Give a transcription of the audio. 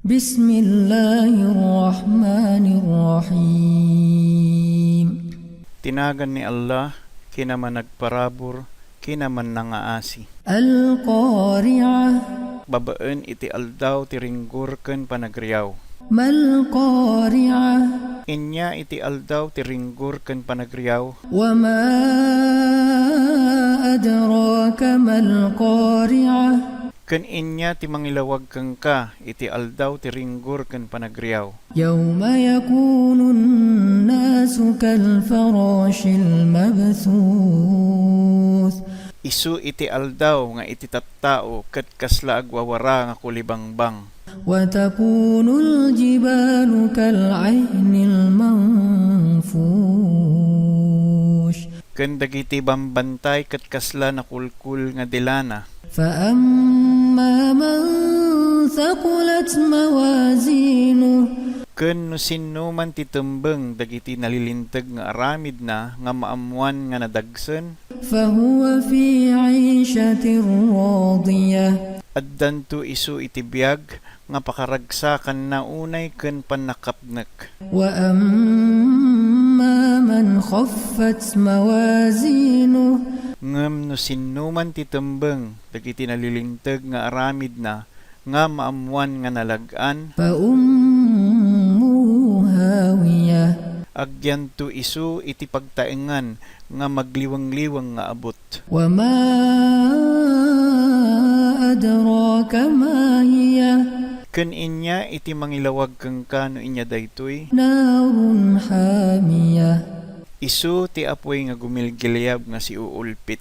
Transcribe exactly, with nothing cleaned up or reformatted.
بسم الله الرحمن الرحيم. Ti nagan ni Allah, kinamanagparabur, kinamannangaasi. القارعة. Babaen iti aldaw ti ringgur ken panagriaw. ما القارعة. Inya iti aldaw ti ringgur ken panagriaw. وما أدراك ما القارعة. Ken inya ti mangilawag kenka iti aldaw ti ringgur ken panagriaw. يوم يكون الناس كالفراش المبثوث. Isu iti aldaw nga iti tattao ket kasla agwawara nga kulibangbang. وتكون الجبال كالعهن المنفوش. Ken dagiti bambantay ket kasla nakulkul nga delana. فأما من ثقلت موازينه. Ken no sinno man ti tembeng dagiti nalilinteg nga aramidna nga maammoan nga nadagsen. فهو في عيشة راضية. Addanto isu iti biag nga pakaragsakanna unay ken pannakapnek. وأما من خفت موازينه. Ngem no sinno man ti tembeng dagiti nalilinteg nga aramidna nga maammoan nga nalag-an. فأمه هاوية. Agyanto isu iti pagtaengan nga magliwengliweng nga abut. وما أدراك ما هي. Ken inya iti mangilawag kenka no inya daytoy. نار حامية. Isu ti apuy nga gumilgiliab nga siuulpit.